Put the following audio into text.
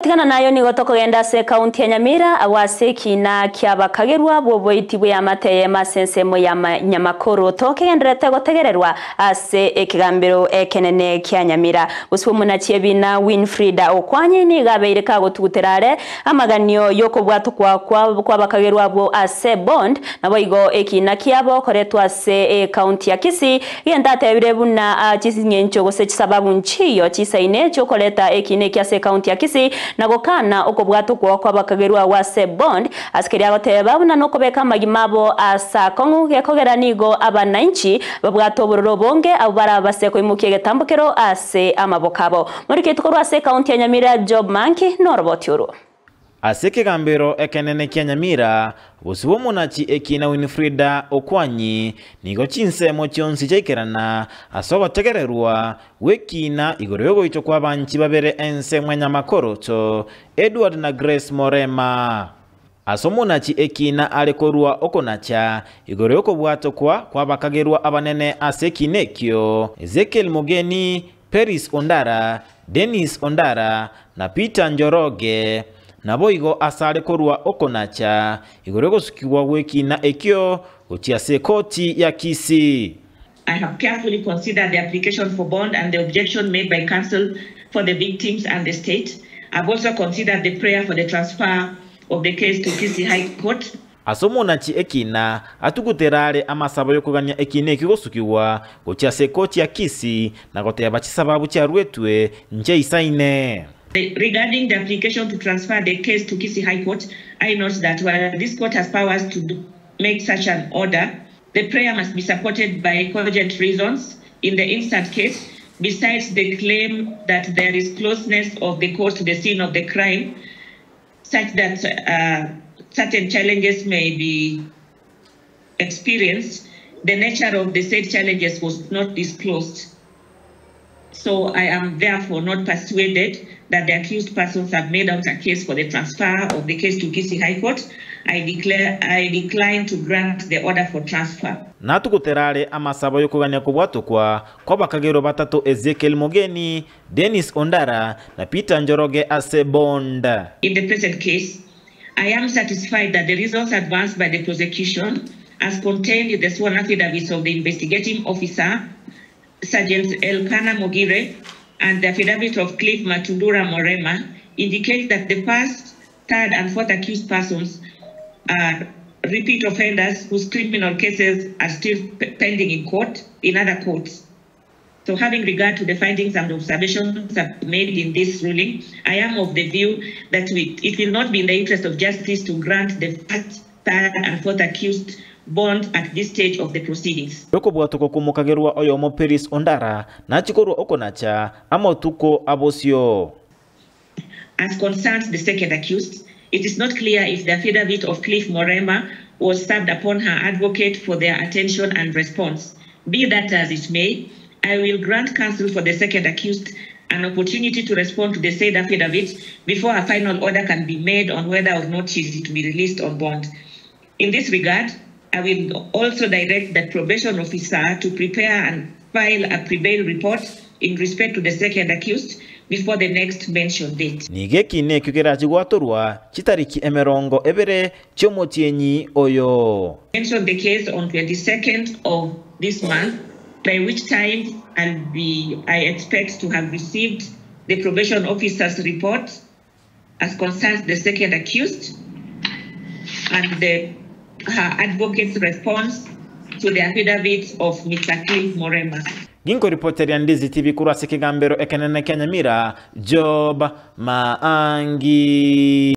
Tigana nayo nigo tokogenda ase ekaunti ya Nyamira agwo ase ekina ki'abakagerwa bw'oboiti bw'eamate eyemo ase ensemo ya Nyamakoro tokegendererete gotegererwa ase ekegambero ekenene kia Nyamira. Gose omonachi ebina Winfrida Okwanyi nigo abeire kagotugutera are amaganio y'okobwatokwa kw'abakagerwa abwo ase bond naboigo ekina kiabo koretwa ase ekaunti ya Kisii Gento atebire buna ching'encho gose chisababu nchiyo chisaine chi'okoreta ekiina eki ase ekaunti ya Kisii na gokana okobwatokwa kw'abakagerwa agwo ase bond ase keria agoteba buna nokobeka amagima abo ase akong'u gekogera nigo abanainchi babwate obororo obonge abwo barabase koimokia egetambokero ase amaboko abo. Moriketi korwa ase ekaunti ya Nyamira Job Manki noroboti orwo. Ase ekegambero ekenene kia Nyamira, bosio bw'omonachi ekiina Winfrida Okwanyi, nigo chinsemo chionsi chiaikerana ase ogotegererwa gw'ekiina igoro y'ogoitwa kw'abanchi babere ensemo ya Nyamakoroto, Edward na Grace Morema. Ase omonachi ekiina are korua okonacha igoro y'okobwatokwa kw'abakagerwa abanene ase ekiina ekio, Ezekiel Mogeni, Peris Ondara, Dennis Ondara, na Peter Njoroge, naboigo asare korwa okonacha igoro y'ogosukigwa gw'ekiina ekio gochia ase ekoti ya Kisii. I have carefully considered the application for bond and the objection made by counsel for the victims and the state. I've also considered the prayer for the transfer of the case to Kisii High Court. Ase omonachi ekiina atugutera are amasabo y'okogania ekiina ekio gosukigwa gochia ase ekoti ya Kisii na goteba chisababu chiaruetwe nchiaisaine. Regarding the application to transfer the case to Kisii High Court, I note that while this court has powers to make such an order, the prayer must be supported by cogent reasons. In the instant case, besides the claim that there is closeness of the court to the scene of the crime, such that uh, certain challenges may be experienced, the nature of the said challenges was not disclosed. So I am therefore not persuaded that the accused persons have made out a case for the transfer of the case to Kisii High Court. I declare I decline to grant the order for transfer. Natugutera are amasabo y'okogania kobwatokwa kw'abakagerwa batato Ezekiel Mogeni, Dennis Ondara na Peter Njoroge ase bond. In the present case, I am satisfied that the reasons advanced by the prosecution as contained in the sworn affidavits of the investigating officer, Sergeant Elkana Mogire, and the affidavit of Cliff Matundura Morema indicate that the first, third, and fourth accused persons are repeat offenders whose criminal cases are still pending in court, in other courts. So having regard to the findings and observations made in this ruling, I am of the view that we, it will not be in the interest of justice to grant the first, third, and fourth accused bond at this stage of the proceedings. Okobwatokwa kw'omokagerwa oyomo Peris Ondara nachie korwa okonacha amatuko a bosio. As concerns the second accused, it is not clear if the affidavit of Cliff Morema was served upon her advocate for their attention and response. Be that as it may, I will grant counsel for the second accused an opportunity to respond to the said affidavit before a final order can be made on whether or not she is to be released on bond. In this regard, I will also direct the probation officer to prepare and file a pre-bail report in respect to the second accused before the next mentioned date. Nigo ekiina ekio kerachie gwatorwa chitariki emerongo ebere chi'omotienyi oyo. Mention the case on 22nd of this month, by which time I'll be, I expect to have received the probation officer's report as concerns the second accused and the, her advocate's response to the affidavit of Mr. Cliff Morema. Ginkoripoteria Ndizi TV korwa ase ekegambero ekenene kia Nyamira, Job Maangi.